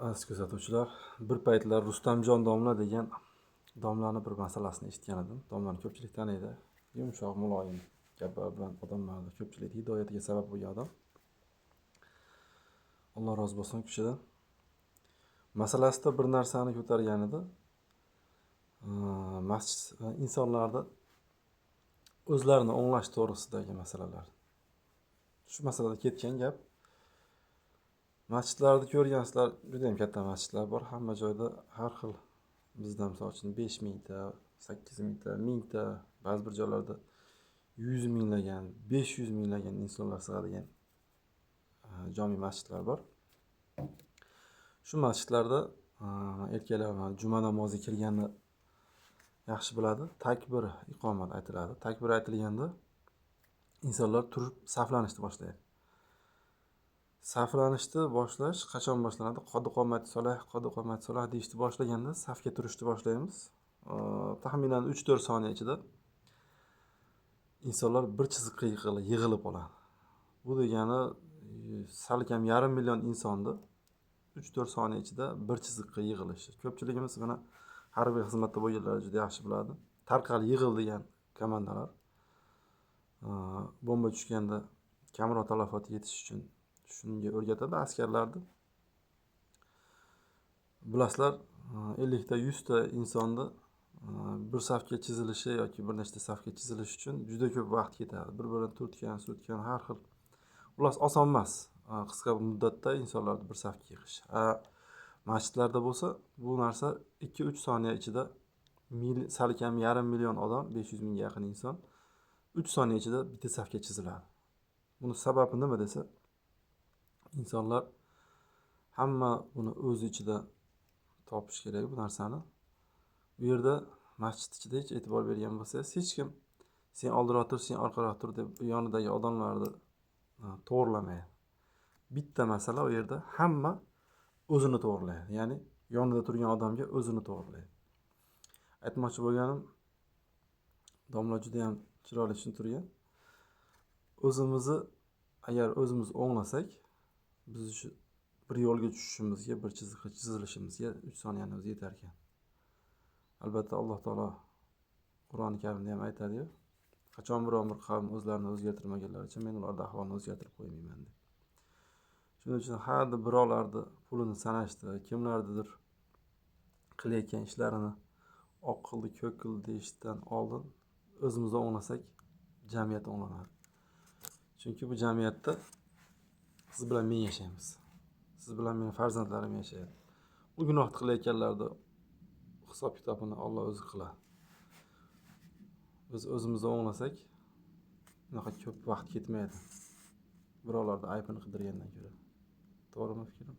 Aziz kuzatuvchilar, bir paytlar Rustamjon domla degan domlani bir masalasini eshitgan edim. Domlani ko'pchilik taniydi. Yumshoq, muloyim gaplar bilan odamlarni ko'pchilik hidoyatiga sabab bo'lgan odam. Alloh rozi bo'lsin u kishidan. Masalasida bir narsani ko'targan edi. Masjid insonlarni o'zlarini o'nglash to'g'risidagi masalalar. Shu masalada ketgan gap. Masjidlarni ko'rgansizlar, juda ham katta masjidlar bor. Hamma joyda har xil, bizda misol uchun 5 mingta, 8 mingta, mingta, ba'zi bir joylarda 100 minglagan, 500 minglagan insonlar sig'adigan jomi masjidlar bor. Shu masjidlarda erkaklar juma namoziga kirganni yaxshi biladi. Takbir iqomat aytiladi. Takbir aytilganda insonlar turib saflanishni boshlaydi. Saflanishni boshlash qachon boshlanadi? Qod qomat solah, qod qomat solah deyishni boshlaganda safga turishni boshlaymiz. Taxminan 3-4 soniya ichida insonlar bir chiziqqa yig'ilib oladi. Bu degani salkam 0,5 million insonni 3-4 soniya ichida bir chiziqqa yig'ilishi. Ko'pchiligimiz mana harbiy xizmatda bo'lganlar juda yaxshi biladi. Tarqal, yig'il degan komandalar. Bomba tushganda kamroq talafot yetish uchun shunga o'rgatadi askarlarni. Bilasizlar, 50 ta, 100 ta insonni bir safga chizilishi yoki bir nechta safga chizilishi uchun juda ko'p vaqt ketadi. Bir-birini turtgan, surtgan, har xil. Xullas, oson emas qisqa muddatda insonlarni bir safga yig'ish. Masjidlarda bo'lsa bu narsa 2-3 soniya ichida salkam 0,5 million odam, 500 mingga yaqin inson 3 soniya ichida bitta safga chiziladi. Buni sababi nima desa, insonlar hamma buni o'z ichida topish kerak bu narsani. Bu yerda masjid ichida hech e'tibor bergan bo'lsangiz, hech kim sen oldinroq tur, sen orqaroq tur deb yonidagi odamlarni to'g'rilamaydi. Bitta masala u yerda hamma o'zini to'g'rilaydi. Ya'ni yonida turgan odamga o'zini to'g'rilaydi. Aytmoqchi bo'lganim, domla juda ham chiroyli tushuntirgan. O'zimizni agar o'zimiz o'nglasak, biz shu bir yo'lga tushishimizga, bir chiziqqa chizilishimizga 3 soniyani o'zi yetar ekan. Albatta Alloh taolo Qur'oni Karimda ham aytadi-yu, qachon biror bir qavm o'zlarini o'zgartirmaganlaricha men ularning ahvolini o'zgartirib qo'ymayman deb. Shuning uchun har bir birovlarni pulini sanashdi, kimlarnidir qilayotgan ishlarini oq qildi, ko'k qildi deyishdan oldin o'zimizni o'nglasak, jamiyat o'nglanadi. Chunki bu jamiyatda siz bilan men yashaymiz. Siz bilan meni farzandlarim yashaydi. Bu gunohni qilayotganlarni hisob kitobini Alloh o'zi qiladi. Biz o'zimizni o'nglasak, unaqa ko'p vaqt ketmaydi. Birovlarning aybini qidirgandan ko'ra. To'g'rimi fikrim?